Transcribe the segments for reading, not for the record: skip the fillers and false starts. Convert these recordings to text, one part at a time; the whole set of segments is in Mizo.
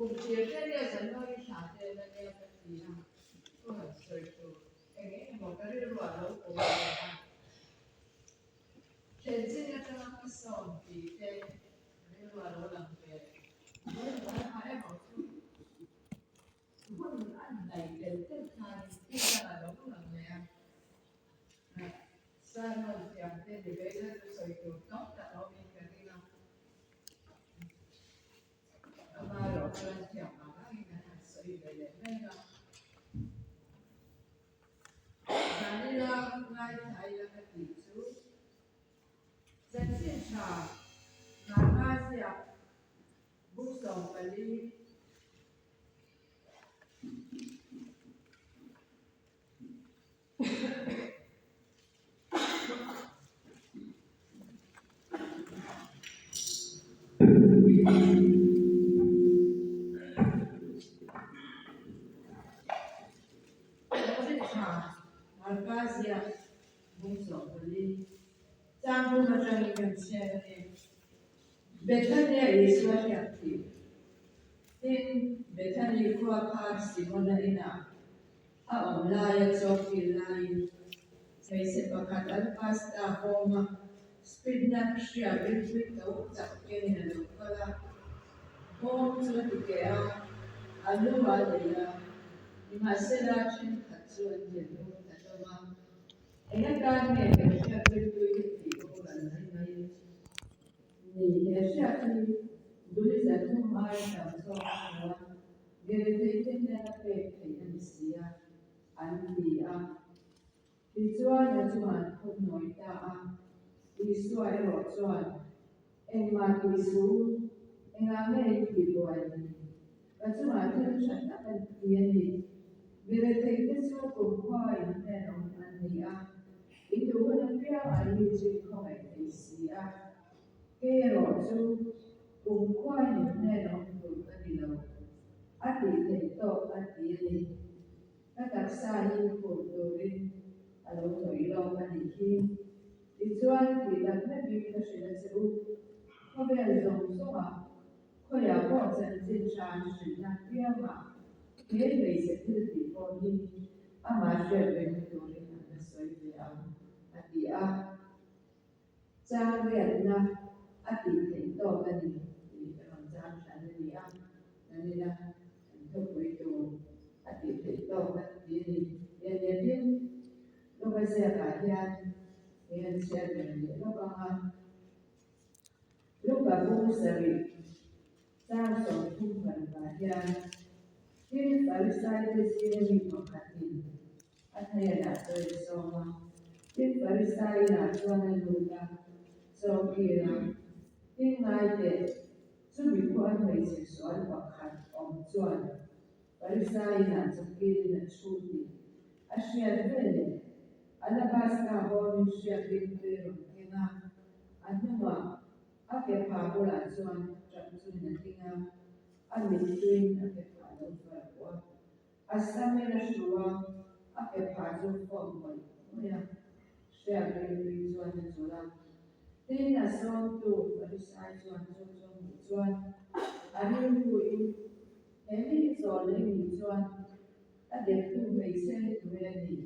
Kum tir te leh January thla te la nia ka ti a, thu han sawi tur eng eng emaw ka rilru ah lo awm ve a. Thlen chin atanga hmasawn tih te rilru ah lo lang ve. Amaherawhchu hun a hnaih tel tel khanin thil dang a lo lang leh a. Sermon thiam te debate na chu sawi tur tam tak a awmin ka ring a. Amaherawh chuan thiam ang angin an han sawi ve leh mai a. Zanila ngaithla ila ka tih chu chanchin tha Marka ziak buk 14. Chanchin tha Marka ziak bung 14 chang bum atangin kan chhiar a ni. Bethania Isua hriat thih. Tin, Bethany khua khan Simona inah a awm laia chaw kil laiin hmeichhe pakhat an pasta bawma spinach hriat rilpui to tak kengin a lo kal a. Bawm chu a ti keh a, a lu a lei a, nimahsela thenkhat chu an thinlung ta hlawm a. Eng atan nge he hriat rilpui hi tih boral mai mai ni? He hriat hi duli 300 aia tam zawk a ni a, Geretheite hnena pek theih a ni si a, an ti a. Tichuan a chungah an phun nawi ta a. Isua erawh chuan, Engmah tih suh u, engah nge in tih buai ni? Ka chungah thil tha tak an ti a ni. Geretheite chu kumkhua in hnen awm an ni a, in duh hun apiang an mi chu in khawngaih thei si a. Kei erawh chu kumkhua in hnen awm tur ka ni lo, a tih theih tawk a ti a ni. Ka taksa hi phur turin a lo hnawih lawk a nih hi. Tichuan, tih tak meuhin ka hrilh a che u, khawvel zawng zawngah khawiah pawh chanchin tha an hrilhna piangah he hmeichhe thil tih pawh hi amah hriat rengna turin an la sawi ve ang, a ti a. Chang riatna a tih theih tawk a ni tih ka rawn chang hran a ni a, nanina kan thupui tur a tih theih tawk a ti a ni. Lianlianin Luka ziakah hian he an chhiat reng leh lawk ang a, Luka bung 7 chang 36ah hian tin Farisaite zinga mi pakhatin A hnenah chaw in sawm a, tin Farisai inah chuan a lut a, chaw kil a, tin ngai teh, chumi khua hmeichhe sual pakhat awm chuan Farisai inah chaw kilin a thu tih a hriat veleh alabasta bawmin hriak ringtui a rawn keng a, a hnungah a ke pha bulah chuan tap chuin a ding a, a mittuiin a ke pha a lo far pawh a. A samin a hru a, a ke phah chu fawm mawlh mawlh a, hriat ringtui chuan a chawlh a. Tin, a sawmtu Farisai chuan chu chu hmuh chuan a rilruin, He mi hi chawl lei nih chuan a deptu hmeichhe hi tu e ni?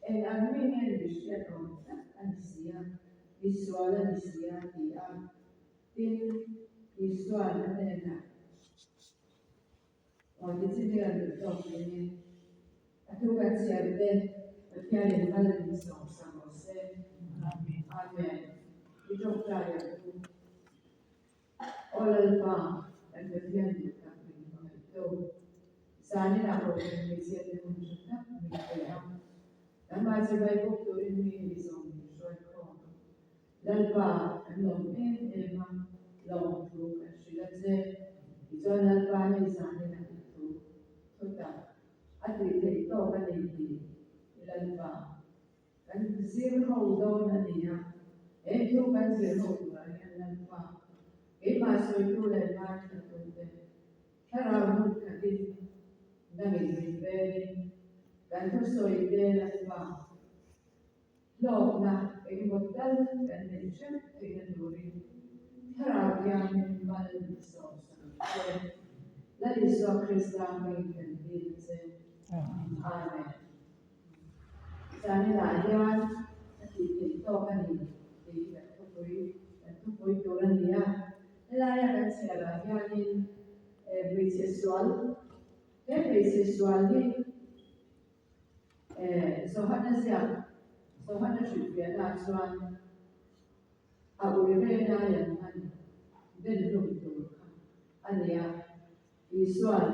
Eng ang mi nge mi hriat awm tak a ni si a, mi sual a ni si a, ti a. Tin, Isua'n a hnenah, Aw ti chi vel duh tawk reng e. A thu kan chhiar te Pathianin mal min sawmsak rawh se. Amen. I tawngtai ang u. Aw Lalpa, kan Pathian duh tak min hmangaih to. Zaninah kohhran hmeichhia te hun tha tak min pe a. Nangmah chibai bawk turin mi hi zawng min hruai khawm. Lalpa, kan lawm em em a, lawmthu kan hrilh a che. Tichuan Lalpa hei zanin a ti thu thut a, a tih theih tawk a ni tih i Lalpa, kan zir ho dawn a ni a, he thu kan zir ho turah hian Lalpa, keimah sawitu leh ngaithlatute, thlarau hmun khatin nangin min velin kan thusawite Lalpa, Hlawkna engemaw tal kan neih hrep theihna turin Thlarau Thianghlim mal min sawmsak ang che. Lal Isua Krista hmangin kan dil a che. Amen. Zaninah hian a tih theih tawk a ni tih hi kan thupui kan thupui tur a ni a. Helaia kan chhiarah hianin hmeichhe sual he hmeichhe sual hi Johana ziak Johana hrilhfiahnaah chuan a ui reng lai an hman ben hlum tur kha a ni a. Isua'n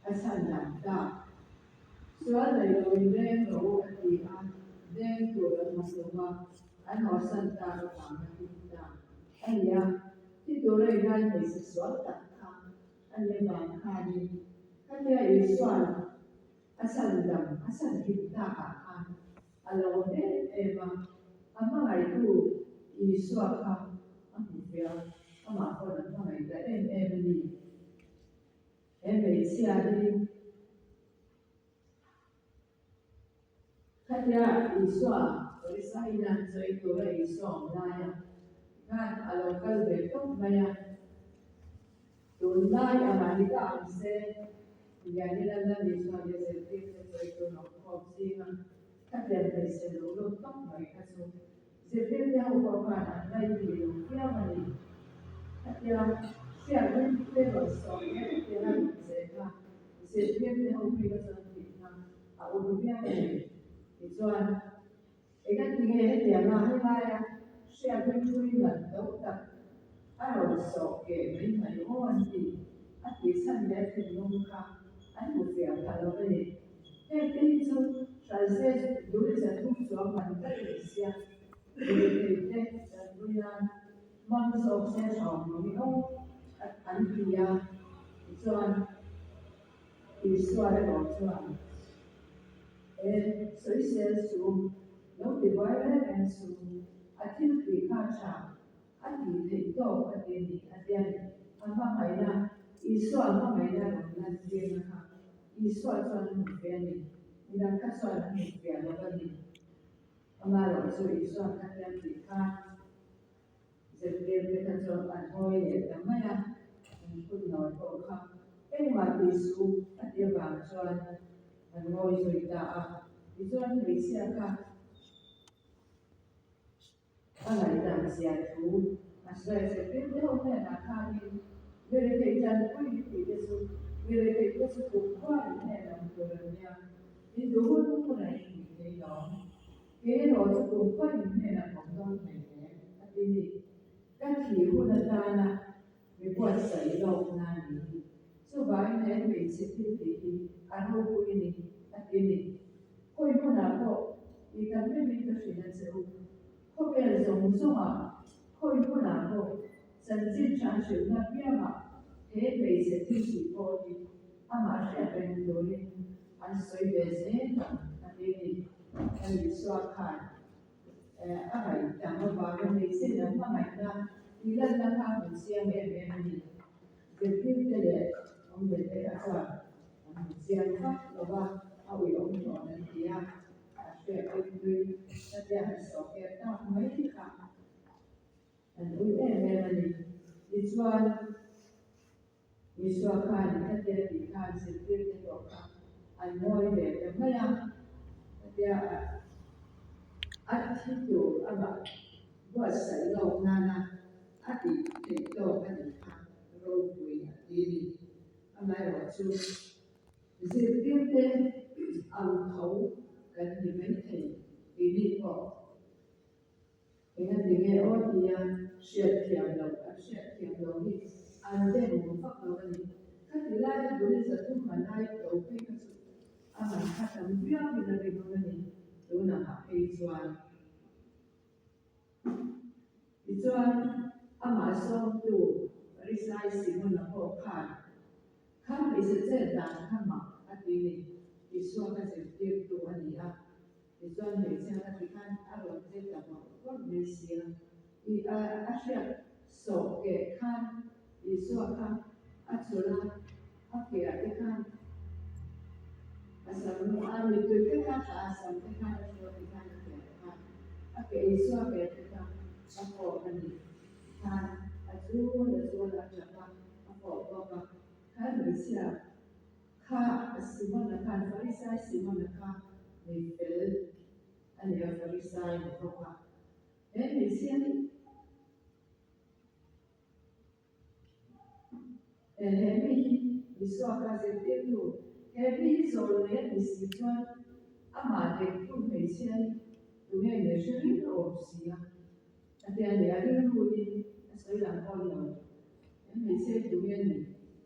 a chhan dan tak. Sual nei loin reng rawh u a ti a, veng tur an awm lo va, an hawsan tak avanga hlim ta a ni a. Thi tura i ngai hmeichhe sual tak kha a ni avang khanin khatia Isua'n a chhan dam a chhan hlim takah khan a lawm em em a, a hmangaihtu Isua kha a hmu fiah, amah pawn a hmangaih ta em em a ni. He hmeichhia hi khatia Isua Pharisai ina sawi tura Isua awm laia khan a lo kal ve tawp mai a, tunlai angah ni ta ang se, Lianina Lal Isua leh zirtirte sawi tur awm khawm zinga khatiang hmeichhe lo lut tawp mai kha chu zirtirte ho pawh khan an ngaihtuih lo viau a ni. Khatia hriat ringte rawn sawi kher kher a rawn che kha zirtirte ho phei kha chuan tihna a ur viau a ni. Tichuan, Engatinge hetianga helaia hriat ringthui man to tak a rawn sawh keh mai mai aw an ti a tih chhan leh a thinlung kha an hmu fiah phah lo a ni. Heng te hi chu Hranse dul 300 chuang man daih leh sia rethei te tanpui nan hmang zawk se tha awm lo hi aw an ti a, tichuan Isua erawh chuan E, sawisel su, lo ti buai reng reng su, a thil tih kha tha, a tih theih tawk a ti a ni, a ti a ni. A hmangaihna, Isua hmangaihna rawn lan tirna kha Isua chuan a hmu ve a ni, midang kha chuan a hmu fiah lo a ni. Amaherawh chu Isua'n kha tiang tih kha zirtirte kha chuan an hawi leh ta mai a, an phun nawi pawh kha engmah tih su a ti avang chuan an ngawi zui ta a. Tichuan hmeichhia kha a ngaihdan zia thu a sawi a, zirtirte ho hnenah khanin mi retheih tanpui hi tih te chu mi retheih te chu kum khuain hnenah hmu tur an nia, in duh hun hunah in tih thei lawm. Kei erawh chu kum pahnih hnenah ka awm dawn hlei hle, a ti ni. Ka thih hun atana mi buatsaih lawkna a ni hi. Chuvangin he hmeichhe thil tih hi a ropui ni, a ti ni. Khawi hmunah pawh tih tak meuhin ka hrilh a che u. Khawvel zawng zawngah khawi hmunah pawh chanchin tha hrilhna piangah he hmeichhe thil tih pawh hi amah hriat reng turin an sawi ve zel ang, a ti ni. Hei Isua khan a ngaihdam avangin hmeichhe lam hmangaihna tih lanna kha a hmu chiang em em a ni. Zirtirte leh awmzete kha chuan an hmu chiang vak lo va, a uiawm tawh an ti a, a hriat ringtui khatia han sawhkeh tak mai kha an ui em em a ni. Tichuan, Isua khan khatia tih khan zirtirte pawh kha an ngawi ve ta mai a, khatia a thi tur amah buatsaih lawk nana a tih theih tawk a nih kha ropui a ti a ni. Amaherawhchu zirtirte ang tho kan ni maithei tih pawh. Engati nge aw tia hriatthiam loh an hriatthiam loh hi an dem awm vak lo a ni. Khati laia bul 300 man ai to phei kha chu a man kha tam viauin a rinawm a ni tunah ah phei chuan. Tichuan amah sawmtu Pharisai Simona pawh khan kha hmeichhe chet dan kha mak a ti ni, Isua kha zirtirtu a ni a. Tichuan hmeichhia ka ti khan a rawn che ta bawrh bawrh mai sia. I a a hriat sawh keh khan Isua kha a chulh a, a keah te khan a sam a mittui te kha tla a sam te khan a hruai ti khan a keah khan a ke Isua ke te kha a fawp a ni. Khan a chul a chul a tap a, a fawh bawk a. Khan hmeichhia. hmeichhia kha Simona khan Farisai Simona kha mi fel a ni a, Farisai ni bawk a. He hmeichhia hi he mi hi Isua kha zirtirtu, he mi hi zawl nei a ni si chuan amah dektu hmeichhia hi tunge ni hre reng a awm si a. A ti a ni, a rilruin a sawi lang awn lo. He hmeichhia hi tunge ni?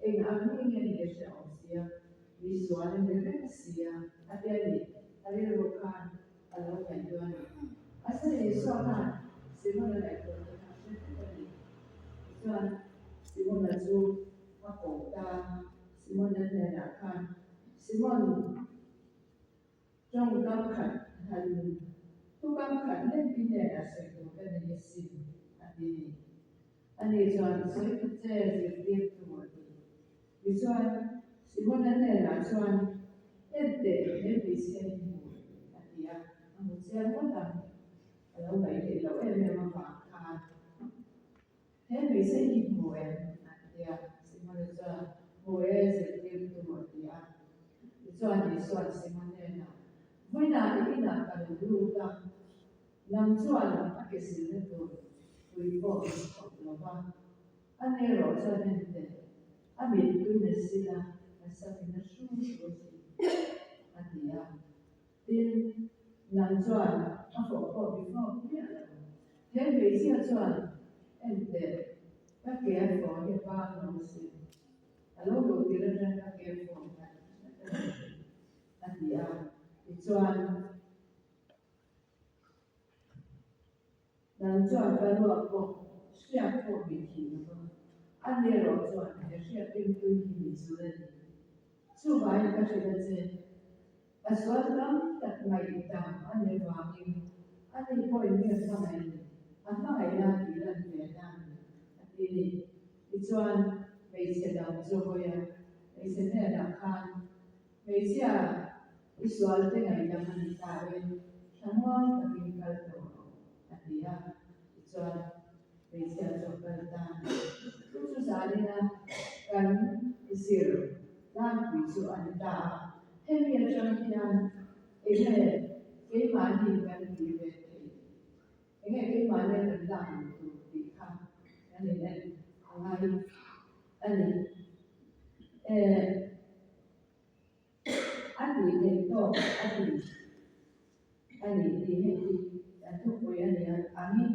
Eng ang mi nge ni a hre awm si a, mi sual a ni reng si a, a ti a ni, a rilru khan a lo ngaihtuah a ni. Mahse Isua khan Simona ngaihtuahna kha a hre vek a ni. Tichuan, Simona chu a ko ta, Simona hnenah khan, Simon, Tawngkam khat han thukam khat lek i hnenah sawi tur ka nei asin, a ti ni. Ani chuan sawi ta che zirtir tur a ti. Tichuan, Simona hnenah chuan, En teh, he hmeichhia hi hmu, a ti a, a hmu chiang ngawt ang. A lo ngaihtheih loh em em avang khan. He hmeichhe hi hmu em? a ti a. Simona chuan, Hmu e, zirtirtu, a ti a. Tichuan Isua'n Simon hnenah, Vawiinah i inah ka lo lut a, nang chuan a ke silna tur pui pawh min thawk lo va, a ni erawh chuan en teh, a mittuin a sil a, a samin a hru hru a sin, a ti a. Tin, nang chuan a fawh pawh mi fawk miah lo. He hmeichhia chuan, En teh, ka ke a fawh hi a bang lo asin. A lo luh tir atang ka ke a fawh ngat ngat a ni, a ti a. Tichuan, nang chuan ka ruak pawh hriak pawh mi thih lo va, a ni erawh chuan he hriak rimtui hi mi chul a ni. Chuvangin ka hrilh a che. A sual tam tak ngaihdam a ni avangin a ni pawhin mi a hmangaih ni, a hmangaih la tih lan ve na a ni, a ti ni. Tichuan, hmeichhe dang chu hawi a, hmeichhe hnenah khan, Hmeichhia, i sualte ngaihdam a ni ta e, thlamuang takin kal tawh rawh, a ti a. Tichuan, hmeichhia chu a kal ta a ni. Chu chu zanina kan zir tlangpui chu a ni ta a, hemi atang hian enge keimahni kan tih ve theih, enge keimahni kan lak luh tur tih kha kan in en a ngai a ni. Eh, a tih theih tawk a ti a ni tih hei hi kan thupui a ni a, angin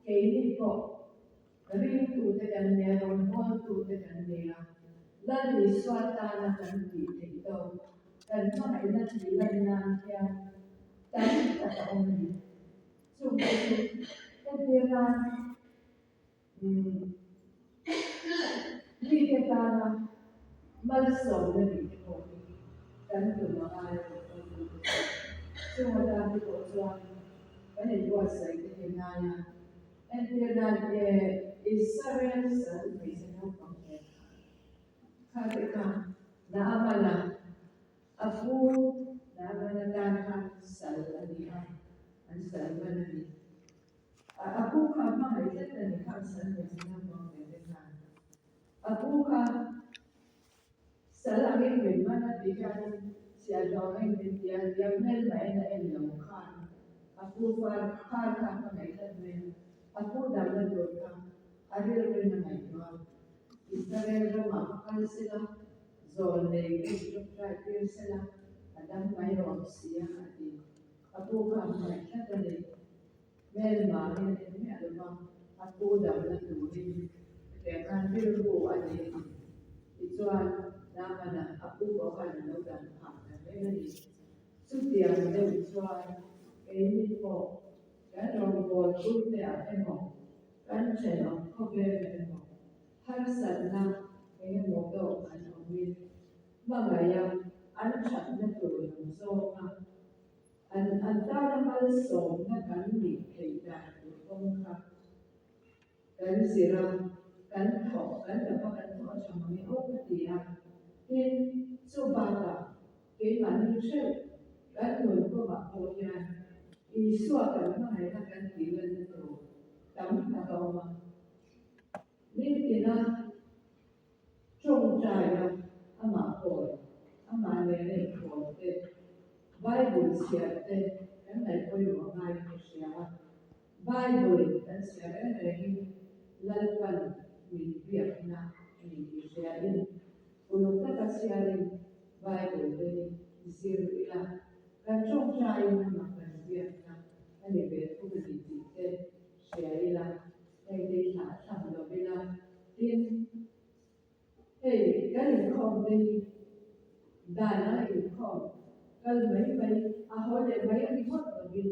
keini pawh ringtute kan nia, rawngbawltute kan nia, Lal Isua tana kan tih theih tawk kan hmangaihna tih lan nan hian tam tak a awm a ni. Chungte chu entir nan Mite tana malsawmna nih te pawh hi kan tum a ngai a tih pawh chu ka hria. Chung atan te pawh chuan kan inbuatsaih te hi ngai a, entir nan Israel sal hmeichhe naupang nen kha kha te kha Naamana a pu Naamana tan khan sal a ni a, an sal man a ni. A pu kha hmangaih tlat a ni kha sal hmeichhe naupang ve te khan. A pu kha sal angin min man a tih hianin chhiahhlawh angin min ti a, tiang hmel mah en a en lo khan a pu far far kha hmangaih tlat mai a, a pu damna tur kha a rilruin a ngaihtuah a. Israel ramah va kal sela, zawl nei rin ṭawngṭai tir sela, a dam mai rawh si a, a ti. A pu kha hmangaih tlat a ni. Hmelma hi a en miah lo va, a pu damna turin hetiang khan rilru a nei a ni. Tichuan, Naamana a pu pawh khan a lo dam phah ta reng a ni. Chutiang deuh chuan keini pawh kan rawngbâwl puiteah emaw, kan ṭhenawm khawvel emaw, harsatna eng emaw tawk an awmin hmangaiha an ṭhatna tur lam zawnga An an tana malsawmna kan nih theih dan tur kawng kha kan zir a, kan thawk, kan dap a, kan thawk a tha mang e aw ka ti a. Tin, chu bakah keimahni hreuh kan nun kawngah pawh hian Isua kan hmangaihna kan tih lanna tur tam tak a awm a. Nitina tawngtaia. Bible chhiar te kan ngaih pawimawh ngaiin ka hria a, Bible kan chhiar reng rengin Lalpan min biakna a ni tih hriain uluk taka chhiarin Bible te hi zir ila kan tawngtaiin amah kan biakna a ni ve thung a ni tih te hria ila hei te hi thlah tham lo ila tin Hei kan inkhawm te hi dan a inkhawm kal mai mai a haw leh mai a ni ngawt lovin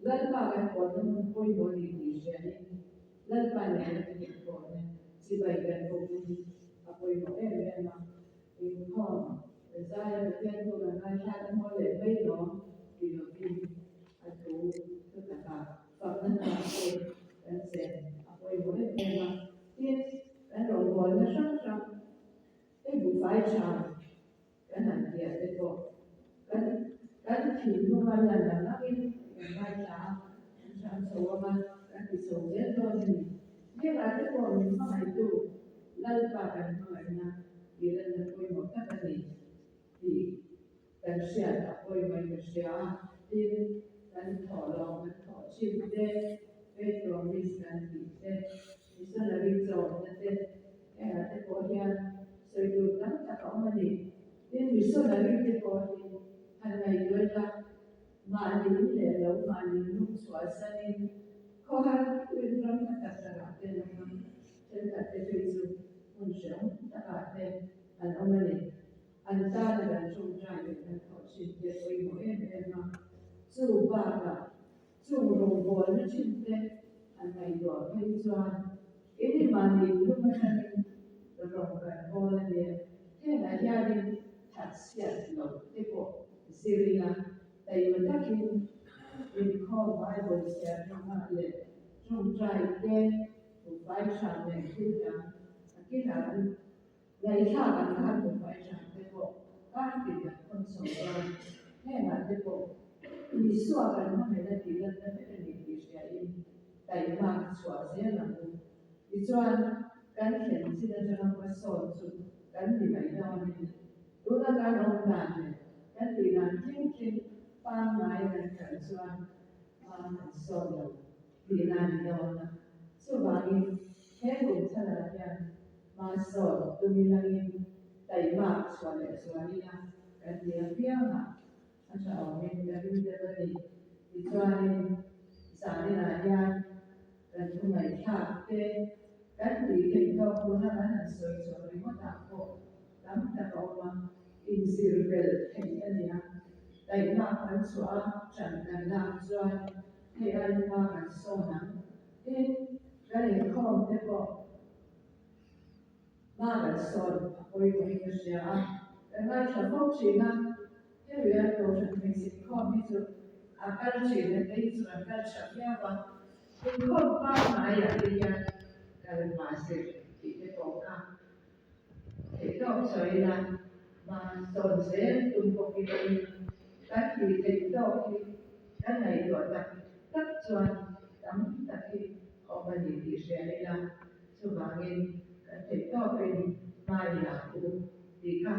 Lalpa kan pawhna hmun pawimawh a ni tih hriain Lalpa nena kan inpawhna chibai kan bawk hi a pawimawh em em a, inkhawm zai a Pathian thu kan ngaithla kan haw leh mai lawm ti lovin a thu thu takah fakna hna te kan chen a pawimawh em em a, tin Kan rawngbawlna hrang hrang hei buhfai tha kan han tih ah te pawh kan kan thinlunga lan ang angin kan ngaithla a, kan hram chho ang a, kan ti chho zel dawn a ni. Hengah te pawh min hmangaihtu Lalpa kan hmangaihna tih lanna pawimawh tak a ni tih kan hriat a pawimawhin ka hria a, tin kan thawh lawng kan thawh thin te, faith promise kan tih te, missionary chawmna te, hengah te pawh hian sawi tur tam tak a awm a ni. Tin missionary te pawh hi han ngaihtuah ila mahni in leh lo mahni lung chhuah sanin khawhar tuin ram hla tak takah te an awm a, thenkhat te phei chu hmun hrehawm takah te an awm a ni. An tana kan tawngtai leh kan thawh thin te pawimawh em em a, chu bakah chung rawngbawlna thin te han ngaihtuah phei chuan ini mahni lung atangin rawng kan bawl a nia, hengah hianin thatchhiat loh te pawh zir ila taima takin inkhawm Bible chhiar hmangah leh tawngtai te, buhfai tha leh thil dang a kinah an Ngaihthlak an khan buhfai tha te pawh kar tin an khawn chho dawn. Hengah te pawh Isua kan hmangaihna tih lanna vek a ni tih hriain taihmak chhuah zel ang u. Tichuan, kan thlen chin atanga hmasawn chu kan ni mai dawn a ni. Tuna kan awm dan leh kan tih dan thleng thleng pangngai kan kal chuan hma kan sawn lo. Tihna a ni dawn a, chuvangin he kum chhanah hian hmasawn tumi langin taihmak chhuah leh zual ila kan ti apiang a, a tha awmin ka ring deuh a ni. Tichuanin zaninah hian kan thu ngaihthlak te kan tih theih tawk tuna kan han sawi chhuah ringawtah pawh tam tak a awm a, inzir belh theih a ni a, taihmak kan chhuah a, ṭan kan lak chuan Hei ai hma kan sawn ang. Tin, kan inkhawm te pawh hma kan sawn a pawimawhin ka hria a, kan ngaithla fo thin a, hemi an kohhran hmeichhe inkhawm hi chu a kal thin a, kei chu kan kal tha viau a, inkhawm pangngai ah te hian kal hma zir tih te pawh kha Theihtawk sawi ila, hma sawn zel tum bawk ila in kan tih theih tawk hi kan ngaihtuah tak tak chuan tam tak hi a awm a ni tih hria ila, chuvangin kan theihtawkin hma i la ang u tih kha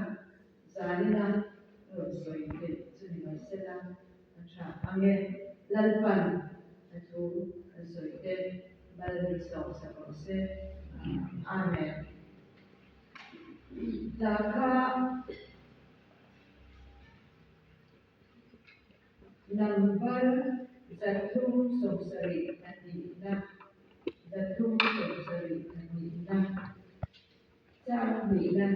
zanina rawn sawi theih chu ni mai sela a tha ang e. Lalpan a thu kan sawi te mal min sawmsak rawh se. Amen. Hla kha number 372, 372 chang hnihna.